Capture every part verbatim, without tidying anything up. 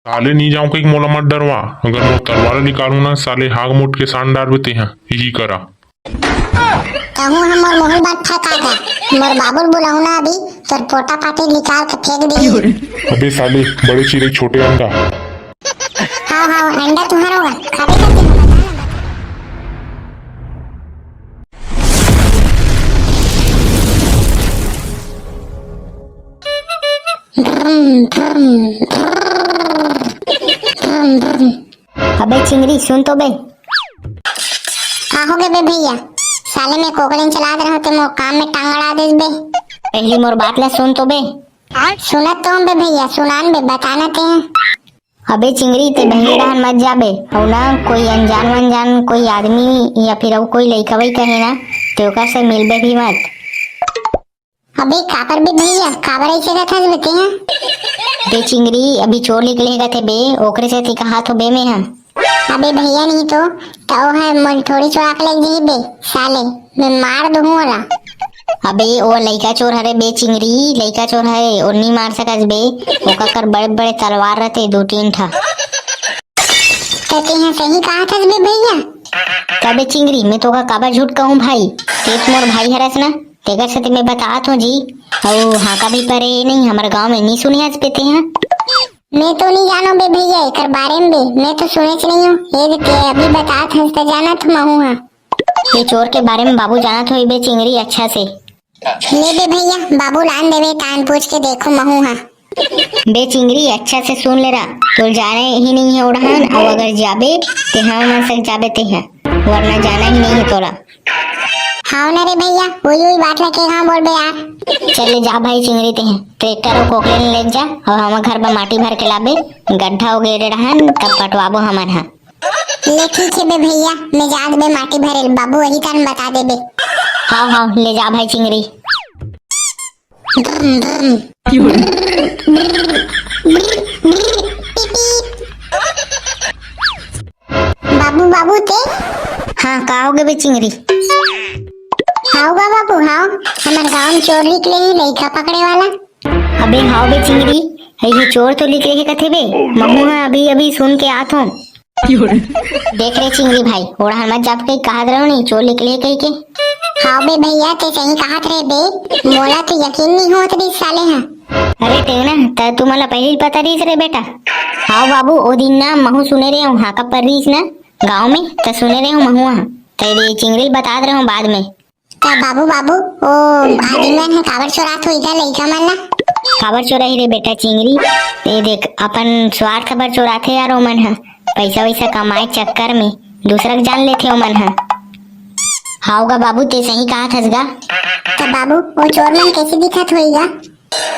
साले नी जाऊं कहिके मोला मत डरवा, अगर मोर तलवार निकालूं ना साले हाग मोट के सान डारबे तेहा, यही करा। कहूं हम मोर मुहूं बात फरका गा, मोर बाबू ल बुलाहूं ना अभी, तोर पोटा पाटी निकाल के फेंक दे। अबे साले, बड़े चिरई छोटे अंडा। हाव हाव, अंडा तुंहर होगा, खाबे करते हो, बता ना, बता। अबे चिंगरी, सुन तो बे। का होगे बे भैया? साले में कोकड़ेन चलात रहो ते मोर काम में टांग अड़ा देस बे। पहली मोर बात ला सुन तो बे। सुनत तो हूं बे भैया, सुनान बे, बताना ते हैं। अबे चिंगरी, ते बहिरे डहन मत जाबे, अउ ना कोई अनजान वनजान कोई आदमी या फिर अउ कोई लइका वइका हे ना, ते ओकर से मिलबे भी मत। अबे काबर बे भैया, काबर ऐसे कथस बे तेहा? बे चिंगरी, अभी चोर निकले हे कथे बे, ओकरे सेती कहात हों बे मेहा। अबे भैया नहीं तो, त ओ ह मोला थोड़ी चोरा के लेग जही बे, साले, मैं मार दूहूं ओला। अबे ओ लइका चोर हरे बे चिंगरी, लइका चोर हरे, ओ नी मार सकस बे, ओकर कर बड़े बड़े तलवार रथे दू तीन ठा। त तेहा सही कहाथस बे भैया। तबे चिंगरी, मैं तोका काबर झूठ कहूं भाई, ते तो मोर भाई हरस ना, तेकर सेती मैं बतात हों जी। अउ हाका भी परे नहीं, हमर गांव में नी सुने हस बे तेहा। मैं तो नी जानों बे भैया एकर बारे में बे, मैं तो सुनेच नहीं हों। ये दे ते अभी बतात हस त जानत महूं हां। ये चोर के बारे में बाबू जानत होही बे चिंगरी अच्छा से। ले बे भैया, बाबू लान देवे तान पूछ के देखों महूं हां। बे चिंगरी, अच्छा से सुन ले रा, तोर जाने ही नहीं हे ओड़हन, अउ अगर जाबे ते हमन मन संग जाबे तेहा, वरना जाना ही नहीं हे तोला। हाव ना रे भैया, उही उही बात ला के कहां बोलबे यार। चल ले जा भाई चिंगरी तेहा, ट्रैक्टर अउ कोकले ले जा, अउ हमर घर बर माटी भर के लाबे, गड्ढा हो गे रे रहन, तब पटवाबो हमन हा। ले ठीक हे बे भैया, मैं जात बे माटी भरेल, बाबू वही तन बता देबे। हाव हाव, ले जा भाई चिंगरी। बाबू, बाबू ते? हां, का होगे बे चिंगरी? हाव गा बाबू, हाव, हमर गांव में चोर निकले हे, लइका पकड़े वाला। अबे हाव बे चिंगरी, ये चोर तो निकले हे कथे बे, महूं हां अभी अभी सुन के आत हों। देख रे चिंगरी भाई, ओड़हन मत जाबे कहिके कहत रहों नहीं, चोर निकले कहिके। हाव बे भैया, ते सही कहत रहे बे, मोला तो यकीन नहीं होत रिहिस साले हा। अरे टेंगना, त तुमन ला पहली पता रिहिस रे बेटा। हाव बाबू, ओ दिन ना महूं सुने रहे हों, हाका पर रिहिस ना गांव में, त सुने रहे हों महूं हा। त ये चिंगरी ल बतात रहे हों बाद में। त बाबू, बाबू, ओ आदमी मन ह काबर चोरात होही गा लइका मन ला? काबर चोराही रे बेटा चिंगरी? ए देख, अपन स्वार्थ बर चोराथे यार ओमन ह, पइसा वइसा कमाए चक्कर में दूसरा के जान लेथे ओमन ह। हाव गा बाबू, ते सही कहत हस गा। त बाबू, ओ चोर मन कइसे दिखत होही गा?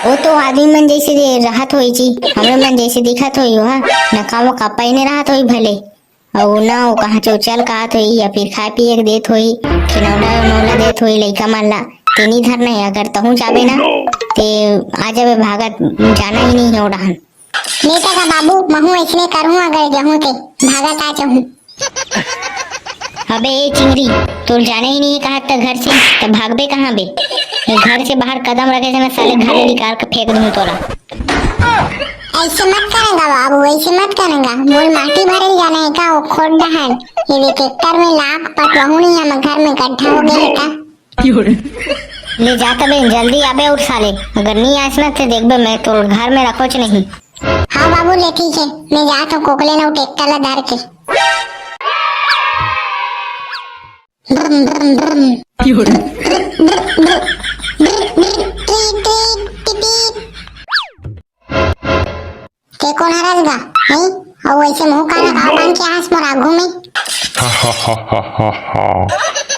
ओ तो आदमी मन जइसे दे-, रहत होही जी, हमरे मन जइसे दिखत होही ओहा, नकाब वकाब पहिने रहत होही भले। अउ ना ओ कहाँ चौचल कहत होही या फिर खाए पिए के देत होही, खिलौना उनौना देत होही लइका मन ला, तेनी धर नहीं, अगर तहूँ जाबे ना, ते आ जाबे भागत, जाना ही नहीं हे ओ डहन। बेटा का बाबू, महूँ अइसने करहूँ, अगर जहूँ ते भागत आ जहूँ। अबे ए चिंगरी, तोर जाना ही नहीं हे कहत त घर से, त भागबे कहाँ बे? ये घर से बाहर कदम रखे से ना साले घर ले निकाल के फेंक दूँ तोला। ऐसे मत करेगा बाबू, ऐसे मत करेगा। मोर माटी भरे जाना हे का, ओ खोट डहन। ये देख, ट्रैक्टर में लाख पटवाहूँ नहीं, हम घर में गड्ढा हो गया है का। ले जा तबे, जल्दी आबे अउ साले, अगर नहीं आस ना ते देखबे मैं तोर घर में रखोच नहीं। हाँ बाबू, ले ठीक है, मैं जात हूँ कोकले ना ट्रैक्टर ला धर के। ते कोन हरस गा? हैं? अउ वइसे मुंह काला का बांध के हंस मोर आगू में? हा, हा, हा, हा, हा, हा।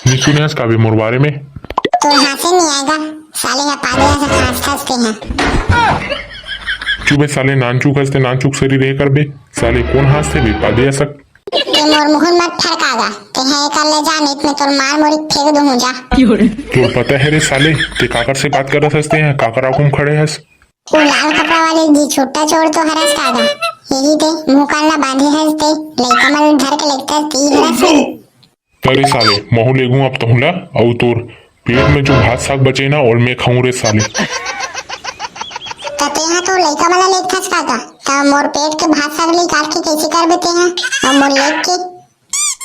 नी सुने हस का बे मोर बारे में? तोर हांसे नी आय गा, साले ह पादे हंस हंस के हैं। चुप बे साले, नानचुक हंस ते नानचुक सरी रहे कर बे। साले कोन हंस ते बे पादे हंसक? ते मोर मुहूं मत फरका गा, ते है कर ले जा, नहीं तो मैं तोर मार मोरी फेंक दूं जा। तोर पता है रे साले, ते काकर से बात करत हस ते हैं, काकर आगू में खड़े हस? वो लाल कपड़ा वाले जी छुट्टा चोर तो हरस का गा, यही ते मुंह कान ला बांधे हस ते, लइका मन धर के लेगथस ती हरस नहीं। अरे साले, महूं लेगूं अब तहूं ला, अउ तोर पेट में जो भात साग बचे ना, ओल मैं खाऊं रे साले। त तेहा तो लइका मन ला लेगथस का गा, त मोर पेट के भात साग निकाल के कइसे करबे तेहा? अउ मोर लेग के?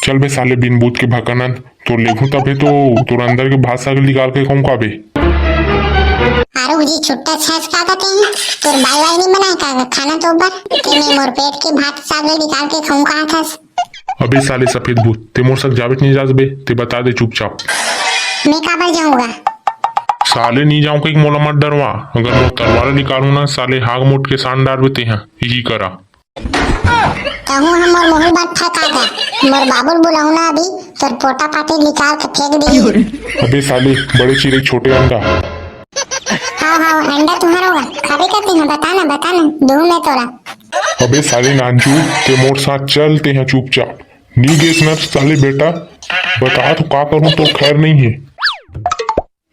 चल बे साले, बिन बूत के भकनन, तोर लेगहूं तभे तो तोर अंदर के भात साग निकाल के खाहूं का बे। आरुग जी, छुट्टा छाछ का कथे हैं? तोर बाई वाई नहीं बनाए का खाना तो ऊपर? ते में मोर पेट के भात साग निकाल के खाहूं कहा थस? अबे साले सफेद भूत, ते मोर संग जाबे कि नहीं जास बे? ते बता दे चुपचाप। मैं काबर जाऊंगा? साले नहीं जाऊं कहिके मोला मत डरवा, अगर मोर तलवार निकालूं ना साले, हाग मोट के सान डारबे तेहा, यही करा। कहूं हम मोर मुंह बात फंका का, मोर बाबू ल बुलाहूं ना अभी, तोर पोटा पाटी निकाल के फेंक दी। अबे साले, बड़े चिरई छोटे अंडा। हाव हाव, अंडा तुंहर होगा, खाबे करते हैं, बता ना, बता ना, दूं मैं तोला। अबे साले नानचू, ते मोर साथ चल, तेहा चुपचाप। नी गेस ना साले बेटा, बता तो का करूं, तो खैर नहीं है।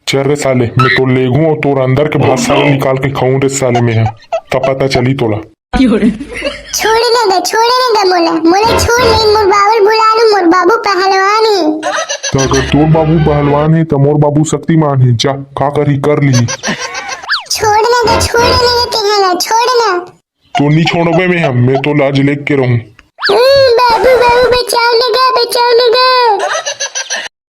चल रे साले, मैं तोर लेगहूं अउ तोर अंदर के भात साले निकाल के खाहूं रे साले मैं ह, तब पता चली तोला। छोड़ ना गा, छोड़ ना गा मोला, मोला छोड़ नहीं, मोर बाबू ल बुला लूं, मोर बाबू पहलवान हे। त अगर तोर बाबू पहलवान हे, त मोर बाबू शक्तिमान हे। जा, का करही, कर लिही। छोड़ ना गा, छोड़ ना गा, तेहा गा, छोड़ ना। तो नी छोड़बे मैं ह, मैं तो लाज लेके रहूं। हम्म, बाबू, बाबू, बचाओ ना गा, बचाओ ना गा।